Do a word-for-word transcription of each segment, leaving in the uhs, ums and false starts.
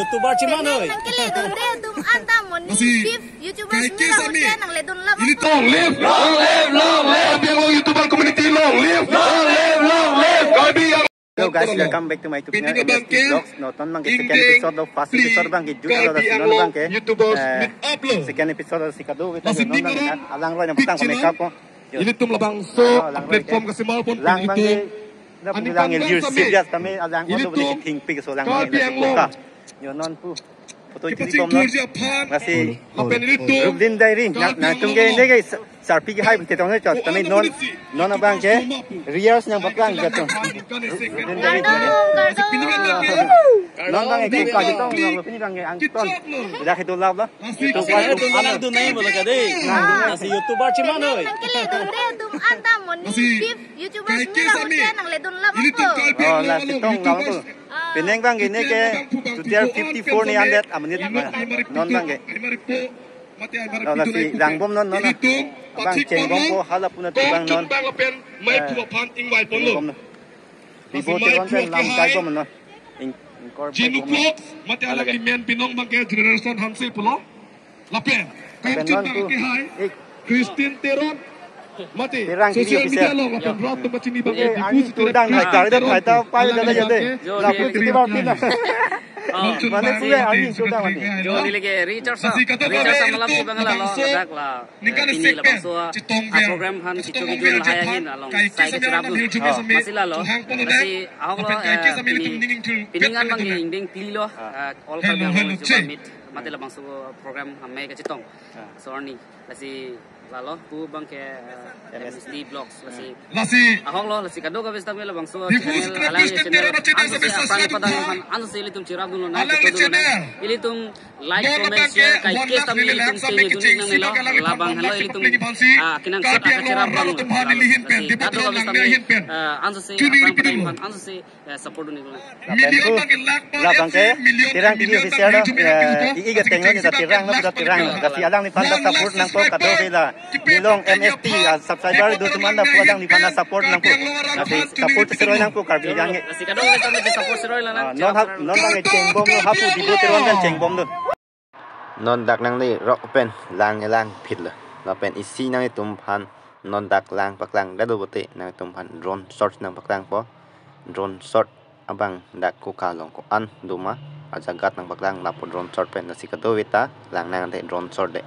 YouTuber chiman oi. Nangkele dunde atum anta moni. Masih chief YouTuber kai ke sami. Nangledun lap. Ilitum long live, long live, long live. Karbi Anglong YouTuber community long live, long live, long live. Karbi Anglong. Hello guys, welcome back to my YouTube channel, M S T Vlogs. Non abang ke second episode lo, first episode abang ke jut lo, Karbi Anglong YouTubers meet up lo. Second episode lo, si kadokave ta non abang ke alangroi nangpatang ko makeup ko. Ilitum labangso platform ke simal pon lang abang ke ilitum. Lang abang ke, na pu lang ilitum serious kami alang ko ilitum thingpik so lang Karbi Anglong. Yo non pu. Photo chili bom non. Lasi Rublin Diary nang, nangtum ke ne ke sa-, sarpi ke hai te tong ne chot. Tami non, non abang ke reels nangpaklang jatong. Rublin Diary. Non abang ke ka jatong nang pini abang ke angton. Dak itu lap la. Itu pa itu anak tu nai bola kade. Lasi YouTuber chiman oi. Nangkele dunde atum anta moni. Masih chief YouTuber kai ke sami. Nangledun lap. Ilitum Karbi Anglong. Oh, lasi tong lap tu. Penang abang ke ne ke tuter fifty-four ni andet amonit non abang ke. Non lasi lang bom non non. Abang chengbom ko hala puna tu abang non. Bom non. Bibo Teron pen lam kai bom non. Ingkor Jinu Vlogs mate alangli men binong abang ke Generation Hanse pulo. Lapen, lapen kangchut non abang ke hai, Christine Teron. Mate, Terang T V social media official. Along lapen rat tu pachini abang ke Dipu City Teron. Hai kar de hai ta pai de de de. Lapu City Teron pina. Mane pura angin sudah mane. Jo neli ke Richard sa. Richard sa malam si bang la lo dak la. Ningkan ini la bangso program han si choki jun lahai ahin along sai ke cherap dun. Masih la lo. Masih ahok lo, pini, pini abang ke ingdeng pli lo. All Karbi Anglong YouTuber meet. Mate labangso program amei kachetong. Sorni. Lasi lalo pu abang ke, eh, M S T Vlogs. Lasi ahok lo, lasi kadokave sitame labangso channel, alang channel. Ansi aphrang padang aphan ansi ilitum cherap dun lo nang chito dun lo nang. Ilitum like, comment, share kai ke sitame ilitum chini dun nang nelo. Labang helo ilitum, ah, kinang sot aka cherap abang lo. Lasi kadokave sitame, eh, ansi aphrang padang aphan ansi eh, support dun iklo. Lapen pu, labang ke Terang T V official lo, eh, i-i ke tenglo ni ta Terang lo, ta Terang lo. Lasi alangliphan ta support nangpo kadokave la. Nilong M S T, ah, subscriber do atum anta pu alangliphan ta support nangpo. Lasi support seroi nangpo Karbi Anglong ke. Lasi kadokave sitame support seroi lo nang. Ah, non hap, non abang ke chengbom lo hapu Dipu Teron pen chengbom lo. Non dak nangle rok pen lang elang phit lo. Lapen isi nanglitum aphan non dak lang paklang dado bote nanglitum aphan drone shot nangpaklangpo. Drone shot abang dak koka along ko-an doma ajagat nangpaklang lapu drone shot pen lasi kadokave ta lang nang de drone shot de.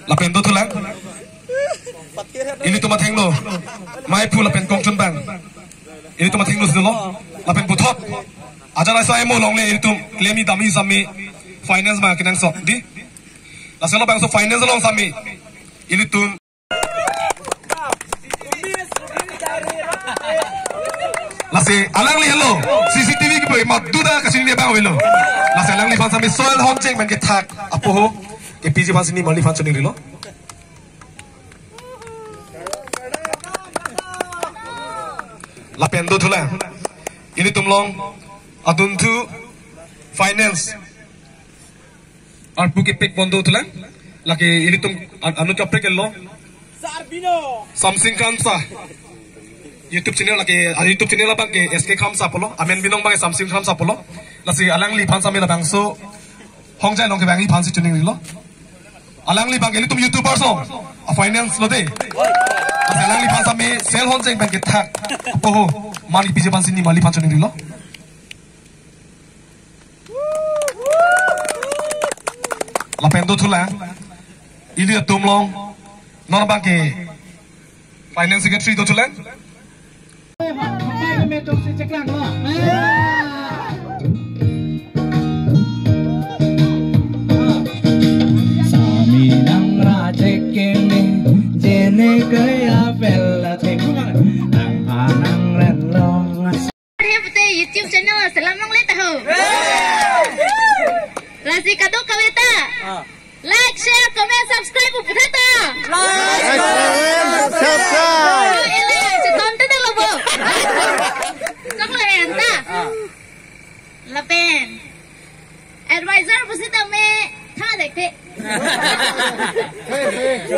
Lapen dothulang. Ilitum athengno. Maiphu lapen kongchunbang. Ilitum athengno si dolo. Lapen puthot. Ajat aisa emo longle ilitum klemi damji sami finance ma kenangsot dei. Lasi labangso finance along sami. Ilitum. Lasi alangli henlo. C C T V kepu madu ta kachinine abang avelo. Lasi alangliphan sami soil honcheng pen kethak apo ho. K P G aphan si nimarli aphan choningrilo. Lapen dothulang. Ilitum along adunthu finance arpu kepikpon dothulang. Lake ilitum an-, anut kaprek lo. Samsing Kramsa. YouTube channel lake, ah, YouTube channel abang ke S K Kramsa pulo. Amen binong abang Samsing Kramsa pulo. Lasi alangliphan sami labangso hongjai along kevangji aphan si choningrilo. Alangliphan ke ilitum YouTuber so. A finance lo dei. Lasi alangliphan sami soil honcheng pen kethak apo ho. Mani K P G aphan si nimarli aphan choningrilo. Lapen dothulang. Ilitum along. Non abang ke Finance Secretary dothulang. Sami nang rajek keme, jene kaya bella te, nang panang ren long. He pute YouTube channel selam longle taho. Lasi kadokave ta. Ah. Like, share, comment, subscribe pu putha ta. Like, comment, subscribe. Ela, cheton te dolo bo. Choklo anta. Ah. Lapen. Advisor pusitame tha dekte.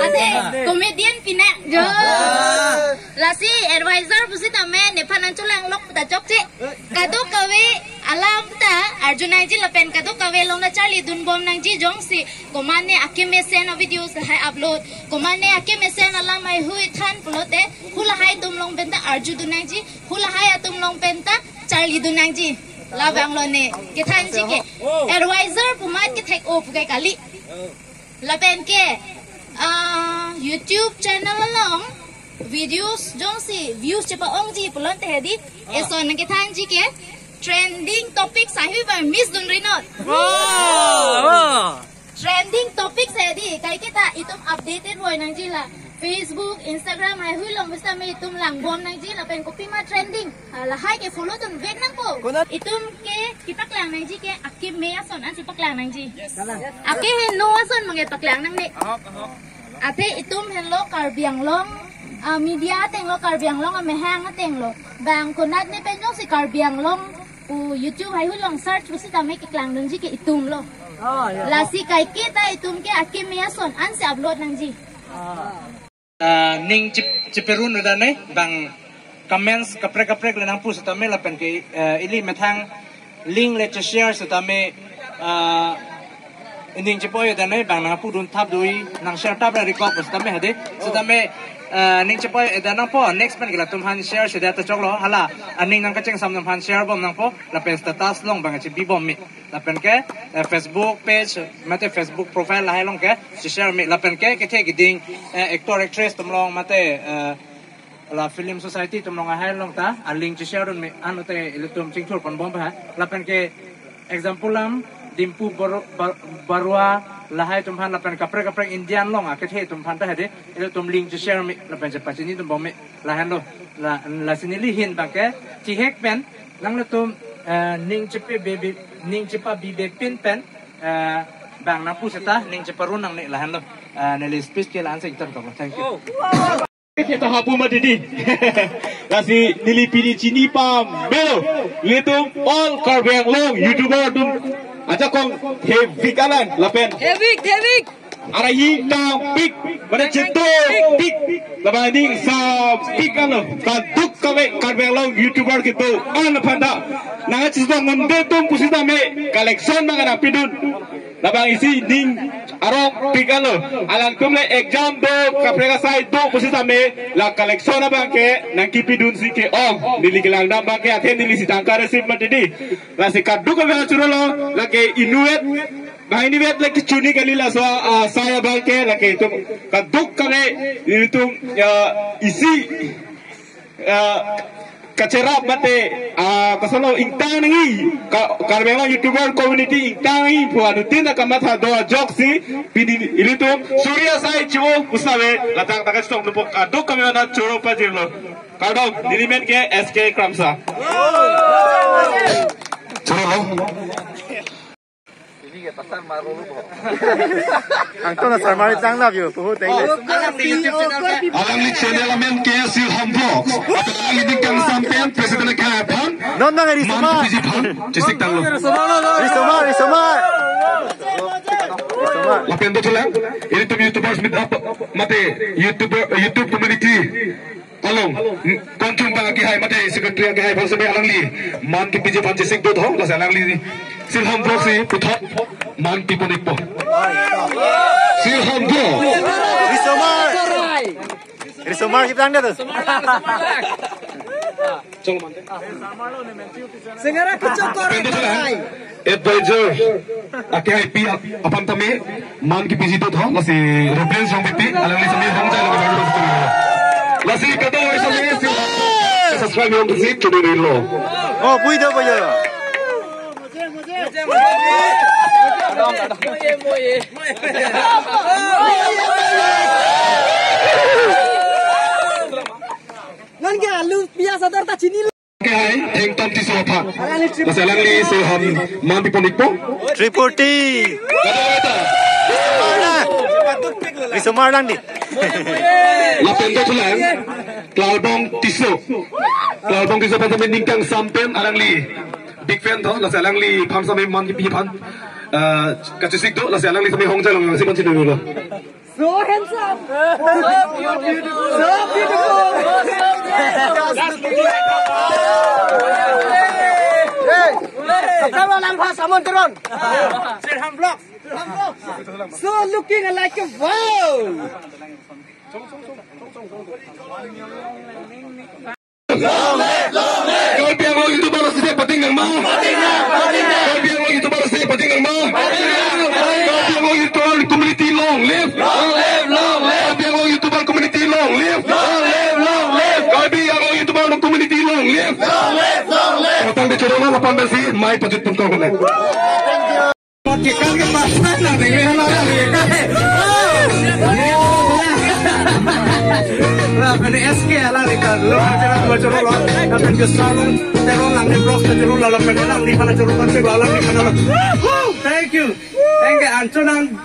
Ate, comedian pina jo. Lasi advisor pusitame nephan nangcholanglok ta chokche. Kadokave alam ta arju nangji lapen kadokave along ta charlidunbom nangji jongsi komane akemesen a-videos lahai upload. Komane akemesen alam haihui than pulote hu lahai atum along pen ta arjudun nangji. Hu lahai atum along pen ta charlidun nangji. Labang lone. Kethanji ke. Advisor pu amat kethek-o pu ke kali. Lapen ke, ah, YouTube channel along videos jongsi views chepa-ongji pulote dei. Ah. Eson nangkethanji ke trending topics ahi ba miss dun rinot. Oh, oh. Trending topics dei, kaiketa itum updated voi nangji la. Facebook, Instagram, haihui along pusitame itum langbom nangji lapen kopima trending. Ah, lahai ke follow dun vek nangpo. Konat? Itum ke kepaklang nangji ke akeme ason ansi paklang nangji. Yes. Akeheno ason abang ke paklang nangne. Ahok, ahok. Athe itum henlo Karbi Anglong, ah, media ateng lo, Karbi Anglong amahang ateng lo. Bang konatne pen jongsi Karbi Anglong pu YouTube haihui along search pusitame keklangdunji ke itum lo. Oh, ya. Lasi kaiketa itum ke akeme ason ansi upload nangji. Ah. Ah, ning chip-, chiperun uda ne, bang comments kaprek kaprek le nangpu setame lapen ke, eh, ili methang link le che-share setame, ah, ning chipo uda ne, bang nangpudun thap dui, nang share thap le record setame hade, setame, eh, ning chipo uda nangpo, next pen ke latum aphan share seta ta choklo, hala, aning nangkachengsam atum aphan share bom nangpo, lapen status along bang chebibom me. Lapen ke, eh, Facebook page, mate Facebook profile lahai along ke, share me. Lapen ke, kethe keding, eh, actor actress atum along, mate, eh, la film society atum along lahai along ta, a link che-share dun me, anute ilitum chingthur ponbom ba. Lapen ke, example alam, Dimpu Bar-, Bar-, Barua lahai atum aphan, lapen kaprek kaprek Indian along akethe atum aphan ta hade, ilitum link che-share me, lapen chepachinidunbom me. Lahenlo, la, lasi neli ahin abang ke, chihek pen, nanglitum, eh, ning chepa bibe, ning chepabibe pin pen, eh, bang nangpu seta, ning cheparun nangne lahenlo, eh, neli speech ke la-an si ingtan kok. Thank you. Oh. Kita hapu mati dei. Lasi neli pini chini pamelo. Ilitum all Karbi Anglong YouTuber atum ajakong hevik alang lapen. Hevik, hevik. Arai tangpik, mane chetongpik, labang ning sampik alo, kadokave Karbi Anglong YouTuber kedo-an aphan ta nangkachisong ngunde atum pusitame collection abang nangpidun. Labang isi ning arongpik alo, alangtum le exam do, kaprek asai do pusitame la collection abang ke nangkepidunsi ke-ong, neli kelang dam abang ke athe neli si tangka receive mati dei. Lasi kadokave churolo, lake inutvet Kaini vet lagi chuni kali laso, ah, asai abang ke lagi itum kadokave itum, ah, isi, ah, kacherap mate, ah, kosonlo ingtang nangji, ka-, Karbi Anglong YouTuber community ingtang nangji pu anuttin akamatha do ajoksi pini ilitum suri asai chivo pusave ladak takas tong lupok kadokave na choro pajirlo. Kardom, neli men ke S K Kramsa. Choro lo. Angton asar mari tang love you, puhu teng. Alangli channel amen ke Silham Vlogs. Alangli ningkan sampen president ke aphan. Non nang eri man sama. Piji phan, chisik tanglo. Risomar, risomar. Risomar. Lapen dothulang, ilitum YouTubers meet up, mate YouTuber, YouTube community along, kongchung bang akehai mate secretary akehai aphan seme alangli man kepiji aphan chisik dotho, lasi alangli Silham Vlogs si puthot man kepon-ikpo. Silham Vlogs. Risomar. Risomar kita anda tuh. Sengara kecokor. Advisor akehai pi aphan tame man kepiji dotho, lasi Ruben Song P P, alangli seme hongchai lo. Lasi kadokave seme si subscribe yong si chuduri lo. Oh, pui do boyo. Non ke alu pias ador ta chini. Akehai Thengtom Tisso aphan. Lasi alangli Silham man pipon-ikpo. Triputi. Risomar lang di. Lapen dothulang, Klarbong Tisso. Klarbong Tisso aphan seme ningkan sampen alangli big fan tho, lasi alangli aphan seme man kepiji aphan, eh, kachisik do, lasi alangli seme hongchai lo, lasi man chiduri lo. So handsome. So beautiful. So beautiful. Hey. Kapralo lang pha samon teron. Silham Vlogs. So looking like a wow. Karbi Anglong YouTuber sese pating nangma. Karbi Anglong YouTuber sese pating nangma. Karbi Anglong YouTuber community long live. Karbi Anglong YouTuber community long live. Karbi Anglong YouTuber community long live. Patang de choro na lapan besi mai pajut pun kau kena. Kikan ke pasar na, tinggal na, tinggal. Oh, ya, ya. Lah, ini S K lah, tinggal. Lo, tinggal, lo, tinggal, lo. Tinggal ke salon, tinggal lang di blog, tinggal lo, tinggal lang di mana, tinggal kan, tinggal lang di mana, lo. Woohoo! Thank you. Thank you, Anchornang.